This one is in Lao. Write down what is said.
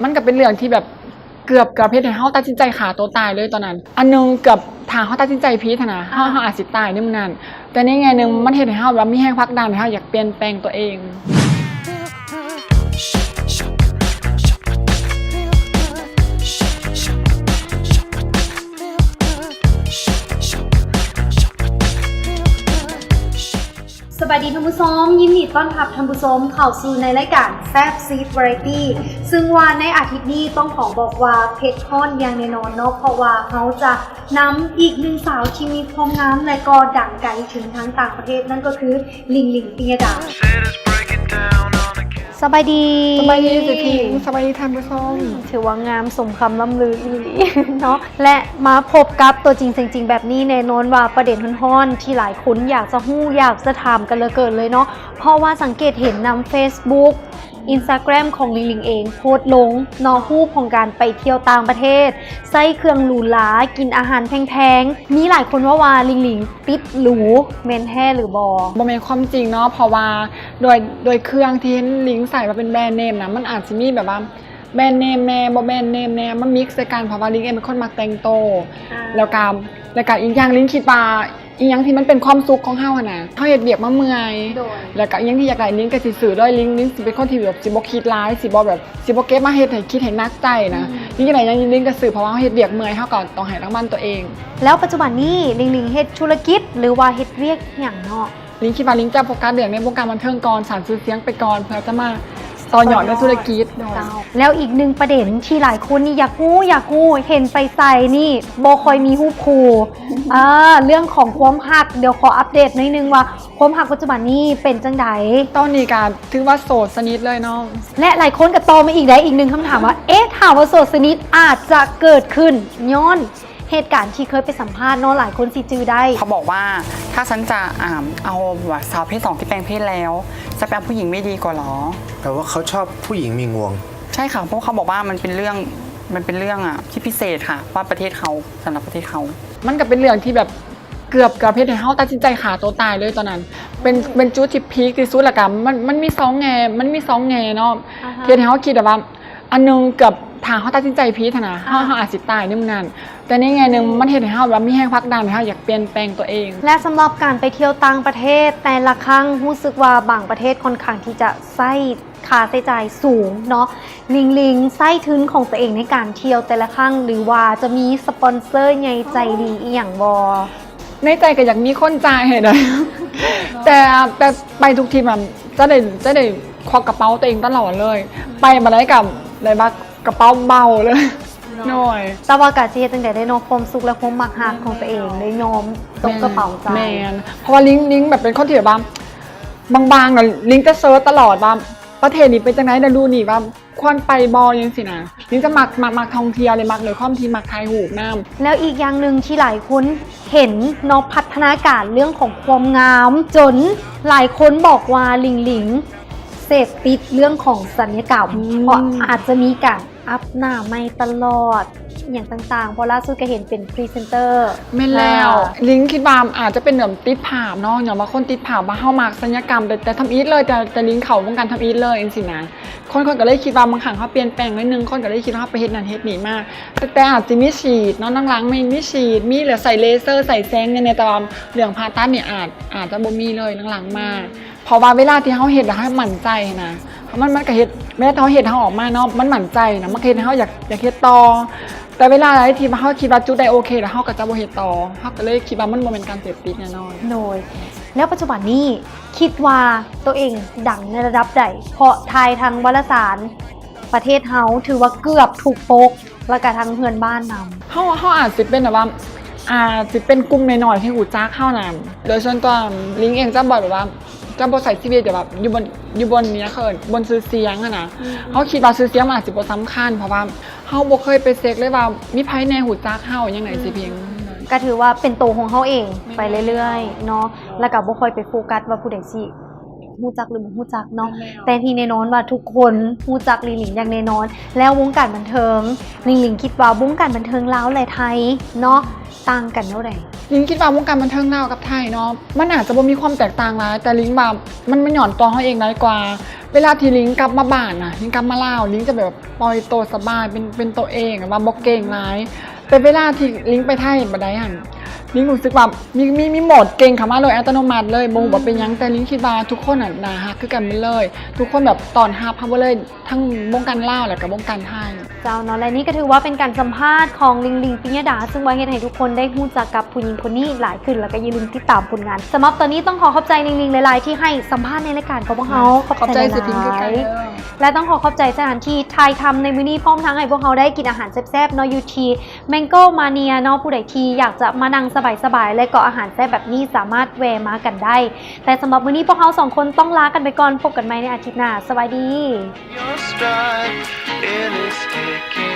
ມັນກໍເປັນເລື່ອງທີ່ແບບເກືອບ ເກືອບເຮັດໃຫ້ເຮົາຕັດສິນໃຈຂ້າຕົວຕາຍເລີຍຕອນນັ້ນ. ອັນໜຶ່ງ ເກືອບ ຖ້າເຮົາຕັດສິນໃຈຜິດຫັ້ນນະ ເຮົາ ເຮົາອາດຊິຕາຍໃນມື້ນັ້ນ. ແຕ່ໃນແງ່ໜຶ່ງ ມັນເຮັດໃຫ້ເຮົາແບບມີແຮງຜັກດັນໃຫ້ເຮົາຢາກປ່ຽນແປງຕົວເອງ. ສະບາຍດີທ່ານຜູ້ຊົມ, ຍິນດີຕ້ອນຮັບທ່ານຜູ້ຊົມເຂົ້າສູ່ໃນລາຍການແຊບຊີດວາໄຣຕີ ຊຶ່ງວ່າໃນອາທິດນີ້ຕ້ອງຂໍບອກວ່າເຜັດຮ້ອນຢ່າງແນ່ນອນເນາະ, ເພາະວ່າເຮົາຈະນຳອີກໜຶ່ງສາວທີ່ມີຄວາມງາມ ແລະ ກໍດັງໄກເຖິງທາງຕ່າງປະເທດ, ນັ້ນກໍຄື ລິງ ລິງ ປິຍະດາ. ສະບາຍດີ. ສະບາຍດີເຈົ້າຍິງ, ສະບາຍດີທ່ານຜູ້ຊົມ. ອືມ ຖືວ່າງາມສົມຄຳລ່ຳລືອີ່ຫຼີເນາະ ແລະ ມາພົບກັບຕົວຈິງສຽງຈິງແບບນີ້, ແນ່ນອນວ່າປະເດັນຮ້ອນໆທີ່ຫຼາຍຄົນຢາກຈະຮູ້ ຢາກຈະຖາມກັນເຫຼືອເກີນເລີຍເນາະ, ເພາະວ່າສັງເກດເຫັນນຳເຟສບຸກ ອິນສະຕາແກຣມຂອງລິງ ລິງ ເອງໂພສລົງເນາະ ຮູບຂອງການໄປທ່ຽວຕ່າງປະເທດ, ໃຊ້ເຄື່ອງຫຼູຫຼາ, ກິນອາຫານແພງໆ. ມີຫຼາຍຄົນເວົ້າວ່າລິງ ລິງ ຕິດຫຼູ ແມ່ນແທ້ຫຼືບໍ່? ບໍ່ແມ່ນຄວາມຈິງເນາະ, ເພາະວ່າໂດຍ ໂດຍເຄື່ອງທີ່ລິງໃສ່ວ່າເປັນແບຣນເນມນະ ມັນອາດຊິມີແບບວ່າແບຣນເນມແດ່ ບໍ່ແບຣນເນມແດ່ ມາມິກໃສ່ກັນ, ເພາະວ່າລິງເອງເປັນຄົນມັກແຕ່ງໂຕ ອ່າ ແລ້ວກະ ແລ້ວກະອີກຢ່າງລິງຄິດວ່າ ອີ່ຫຍັງທີ່ມັນເປັນຄວາມສຸກຂອງເຮົາຫັ້ນນະ, ເຮົາເຮັດວຽກມາເມື່ອຍ ໂດຍ ແລ້ວກະອີ່ຫຍັງທີ່ຢາກໄດ້ ລິງກະຊິຊື້ເລີຍ. ລິງ ລິງຊິເປັນຄົນທີ່ແບບຊິບໍ່ຄິດຫຼາຍ ຊິບໍ່ແບບ ຊິບໍ່ເກັບມາເຮັດໃຫ້ຄິດໃຫ້ໜັກໃຈນະ. ອືມ ລິງຢາກໄດ້ຫຍັງ ລິງກະຊື້ ເພາະວ່າເຮົາເຮັດວຽກເມື່ອຍ ເຮົາກະຕ້ອງໃຫ້ລາງວັນຕົວເອງ. ແລ້ວປັດຈຸບັນນີ້ ລິງ ລິງ ເຮັດທຸລະກິດ ຫຼືວ່າເຮັດວຽກຫຍັງເນາະ? ລິງຄິດວ່າລິງຈະໂຟກັສເລື່ອງໃນວົງການບັນເທີງກ່ອນ, ສ້າງຊື່ສຽງໄປກ່ອນ ເພື່ອຈະມາຕໍ່ຍອດໃນທຸລະກິດ. ໂດຍ ເຈົ້າ. ແລ້ວອີກໜຶ່ງປະເດັນທີ່ຫຼາຍຄົນນີ້ຢາກຮູ້ ຢາກຮູ້ ເຫັນໄປໃສນີ້ບໍ່ຄ່ອຍມີຮູບຄູ່. ອ່າ ເລື່ອງຂອງຄວາມຮັກ ດຽວຂໍອັບເດດໜ້ອຍໜຶ່ງວ່າ ຄວາມຮັກປັດຈຸບັນນີ້ເປັນຈັ່ງໃດ? ຕອນນີ້ກະຖືວ່າໂສດສະໜິດເລີຍເນາະ. ແລະ ຫຼາຍຄົນກໍຕໍ່ມາອີກໄດ໋ ອີກໜຶ່ງຄຳຖາມວ່າ ເອະ ຖ້າວ່າໂສດສະໜິດອາດຈະເກີດຂຶ້ນຍ້ອນ ເຫດການທີ່ເຄີຍໄປສຳພາດເນາະ ຫຼາຍຄົນຊິຈື່ໄດ້. เขาบอกว่า ถ้าฉันจะ อ่า เอาแบบสาวประเภทสองที่แปลงเพศแล้ว จะไปเอาผู้หญิงไม่ดีกว่าหรอ? แต่ว่าเขาชอบผู้หญิงมีงวง ใช่ค่ะ เพราะเขาบอกว่ามันเป็นเรื่อง มันเป็นเรื่องอะที่พิเศษค่ะ ว่าประเทศเขา สำหรับประเทศเขา. ມັນກໍເປັນເລື່ອງທີ່ແບບເກືອບ ເກືອບເຮັດໃຫ້ເຮົາຕັດສິນໃຈຂ້າຕົວຕາຍເລີຍຕອນນັ້ນ. ເປັນ ເປັນຈຸດທີ່ພີກທີ່ສຸດ ແລ້ວກໍມັນ ມັນມີສອງແງ່ ມັນມີສອງແງ່ເນາະ ອ່າຮະ ທີ່ເຮັດໃຫ້ເຮົາຄິດໄດ້ວ່າ ອັນໜຶ່ງ ເກືອບ ຖ້າເຮົາຕັດສິນໃຈຜິດຫັ້ນນະ ເຮົາ ອ່າ ເຮົາອາດຊິຕາຍໃນມື້ນັ້ນ. ແຕ່ໃນແງ່ໜຶ່ງ ມັນເຮັດໃຫ້ເຮົາແບບມີແຮງຜັກດັນໃຫ້ເຮົາຢາກປ່ຽນແປງຕົວເອງ. ແລະ ສຳລັບການໄປທ່ຽວຕ່າງປະເທດແຕ່ລະຄັ້ງ ຮູ້ສຶກວ່າບາງປະເທດຄ່ອນຂ້າງທີ່ຈະໃຊ້ຄ່າໃຊ້ຈ່າຍສູງເນາະ. ລິງ ລິງ ໃຊ້ທຶນຂອງຕົວເອງໃນການທ່ຽວແຕ່ລະຄັ້ງ ຫຼືວ່າຈະມີສະປອນເຊີໃຫຍ່ໃຈດີອີ່ຫຍັງບໍ່? ໃນໃຈກໍຢາກມີຄົນຈ່າຍໃຫ້ໄດ໋ ແຕ່ ແຕ່ໄປທຸກທີມ ຈະໄດ້ ຈະໄດ້ຄວັກກະເປົາຕົວເອງຕະຫຼອດເລີຍ. ໄປບ່ອນໃດກໍໄດ້ວ່າກະເປົາເບົາເລີຍ. ໂດຍ ແຕ່ວ່າກໍຊິເຮັດຈັ່ງໃດໄດ້ເນາະ ຄວາມສຸກ ແລະ ຄວາມມັກຮັກຂອງຕົວເອງໄດ້ຍອມຕົກກະເປົາຈ່າຍ. ແມ່ນ ເພາະວ່າລິງ ລິງແບບເປັນຄົນທີ່ແບບວ່າບາງໆນະ ລິງຈະເສີດຕະຫຼອດວ່າປະເທດນີ້ເປັນຈັ່ງໃດ ລະດູນີ້ວ່າ ຄວນໄປບໍ່ ຈັ່ງຊີ້ນະ. ລິງຈະມັກ ມັກ ມັກທ່ອງທ່ຽວ ແລະ ມັກ ດ້ວຍຄວາມທີ່ມັກຖ່າຍຮູບນຳ. ແລ້ວອີກຢ່າງໜຶ່ງທີ່ຫຼາຍຄົນເຫັນເນາະ ພັດທະນາການເລື່ອງຂອງຄວາມງາມ ຈົນຫຼາຍຄົນບອກວ່າ ລິງ ລິງ ເສບຕິດເລື່ອງຂອງສັນຍະກຳ ອືມ ເພາະອາດຈະມີການອັບໜ້າໃໝ່ຕະຫຼອດ ອີ່ຫຍັງຕ່າງໆ ເພາະລ່າສຸດກໍເຫັນເປັນພຣີເຊັນເຕີ. ແມ່ນແລ້ວ ອ່າ ລິງຄິດວ່າອາດຈະເປັນແບບຕິດພາບເນາະ ຍ້ອນວ່າຄົນຕິດພາບວ່າເຮົາມັກສັນຍະກຳ ແຕ່ ແຕ່ທຳອິດເລີຍ ແຕ່ ແຕ່ລິງເຂົ້າວົງການທຳອິດເລີຍ ຈັ່ງຊີ້ນະ. ຄົນ ຄົນກໍເລີຍຄິດວ່າບາງຄັ້ງເຮົາປ່ຽນແປງໜ້ອຍໜຶ່ງ ຄົນກໍເລີຍຄິດວ່າເຮົາໄປເຮັດນັ້ນເຮັດນີ້ມາ. ແຕ່ ແຕ່ອາດຊິມີສີດເນາະ ຫຼັງໆ ມີ ມີສີດ ມີແລ້ວໃສ່ເລເຊີ ໃສ່ແສງຫຍັງແດ່ ແຕ່ວ່າເລື່ອງຜ່າຕັດນີ້ອາດ ອາດຈະບໍ່ມີເລີຍຫຼັງໆມາ. ເພາະວ່າເວລາທີ່ເຮົາເຮັດແລ້ວເຮົາໝັ້ນໃຈນະ ມັນ ມັນກໍເຮັດ ເວລາທີ່ເຮົາເຮັດເຮົາອອກມາເນາະ ມັນໝັ້ນໃຈນະ ມັນກໍເຮັດໃຫ້ເຮົາຢາກ ຢາກເຮັດຕໍ່. ແຕ່ເວລາໃດທີ່ວ່າເຮົາຄິດວ່າຈຸດໃດໂອເຄແລ້ວ ເຮົາກໍຈະບໍ່ເຮັດຕໍ່. ເຮົາກໍເລີຍຄິດວ່າມັນບໍ່ແມ່ນການເສບຕິດແນ່ນອນ. ໂດຍ ແລ້ວປັດຈຸບັນນີ້ ຄິດວ່າໂຕເອງດັງໃນລະດັບໃດ? ເພາະຖ່າຍທາງວາລະສານປະເທດເຮົາ ຖືວ່າເກືອບທຸກປົກ ແລ້ວກະທາງເພື່ອນບ້ານນຳ. ເຮົາ ເຮົາອາດຊິເປັນແບບວ່າ ອາດຊິເປັນກຸ່ມນ້ອຍໆທີ່ຮູ້ຈັກເຮົານະ. ໂດຍສ່ວນຕົວລິງເອງຈະບໍ່ແບບວ່າ ຈະບໍ່ໃຊ້ຊີວິດແບບວ່າຢູ່ບົນ ຢູ່ບົນນີ້ນະ ເຂົາເອີ້ນບົນຊື່ສຽງຫັ້ນນະ. ອືມ ເຮົາຄິດວ່າຊື່ສຽງມັນອາດຊິບໍ່ສຳຄັນ ເພາະວ່າເຮົາບໍ່ເຄີຍໄປເຊັກເລີຍວ່າມີໃຜແດ່ຮູ້ຈັກເຮົາຫຍັງໃດ ອືມ ຊິພຽງ. ກໍຖືວ່າເປັນໂຕຂອງເຮົາເອງ ແມ່ນ ໄປເລື້ອຍໆເນາະ ແລ້ວກໍບໍ່ຄ່ອຍໄປໂຟກັສວ່າຜູ້ໃດຊິ ຮູ້ຈັກຫຼືບໍ່ຮູ້ຈັກເນາະ. ແມ່ນແລ້ວ ແຕ່ທີ່ແນ່ນອນວ່າທຸກຄົນຮູ້ຈັກລິງ ລິງ ຢ່າງແນ່ນອນ. ແລ້ວວົງການບັນເທີງ ລິງ ລິງ ຄິດວ່າວົງການບັນເທີງລາວ ແລະ ໄທເນາະ ຕ່າງກັນແນວໃດ? ລິງຄິດວ່າວົງການບັນເທີງລາວກັບໄທເນາະ ມັນອາດຈະບໍ່ມີຄວາມແຕກຕ່າງຫຼາຍ ແຕ່ລິງວ່າມັນ ມັນຍ້ອນຕົວເຮົາເອງຫຼາຍກວ່າ. ເວລາທີ່ລິງກັບມາບ້ານນະ ລິງກັບມາລາວ ລິງຈະແບບປ່ອຍໂຕສະບາຍ ເປັນ ເປັນໂຕເອງ ແບບວ່າບໍ່ເກັ່ງຫຼາຍ. ແຕ່ເວລາທີ່ລິງໄປໄທບັດໃດຫັ້ນ ລິງຮູ້ສຶກວ່າມີ ມີ ມີໂໝດເກັ່ງເຂົ້າມາໂດຍອັດຕະໂນມັດເລີຍ ບໍ່ຮູ້ວ່າເປັນຫຍັງ. ແຕ່ລິງຄິດວ່າທຸກຄົນນະໜ້າຮັກຄືກັນໝົດເລີຍ ທຸກຄົນແບບຕ້ອນຮັບເຮົາເບິດເລີຍ ທັງວົງການລາວ ແລ້ວກໍວົງການໄທ. ເຈົ້າເນາະ ແລະນີ້ກໍຖືວ່າເປັນການສຳພາດຂອງລິງ ລິງ ປິຍະດາ ຊຶ່ງວ່າເຮັດໃຫ້ທຸກຄົນໄດ້ຮູ້ຈັກກັບຜູ້ຍິງຄົນນີ້ຫຼາຍຂຶ້ນ ແລ້ວກໍຢ່າລືມຕິດຕາມຜົນງານ. ສຳລັບຕອນນີ້ຕ້ອງຂໍຂອບໃຈລິງ ລິງ ຫຼາຍໆ ທີ່ໃຫ້ສຳພາດໃນລາຍການຂອງພວກເຮົາ. ຂອບໃຈ ຂອບໃຈ ໜາຍໆ ສິບພິມຄືກັນເດີ ແລະຕ້ອງຂໍຂອບໃຈສະຖານທີ່ຖ່າຍທຳໃນມື້ນີ້ ພ້ອມທັງໃຫ້ພວກເຮົາໄດ້ກິນອາຫານແຊບໆ ເນາະ ຢູ່ທີ່ Mango Mania ເນາະ. ຜູ້ໃດທີ່ຢາກຈະມານັ່ງສະບາຍໆ ແລະກໍອາຫານແຊບແບບນີ້ ສາມາດແວ່ມາກັນໄດ້. ແຕ່ສຳລັບມື້ນີ້ພວກເຮົາສອງຄົນຕ້ອງລາກັນໄປກ່ອນ ພົບກັນໃໝ່ໃນອາທິດໜ້າ. ສະບາຍດີ. Your stride, it is kicking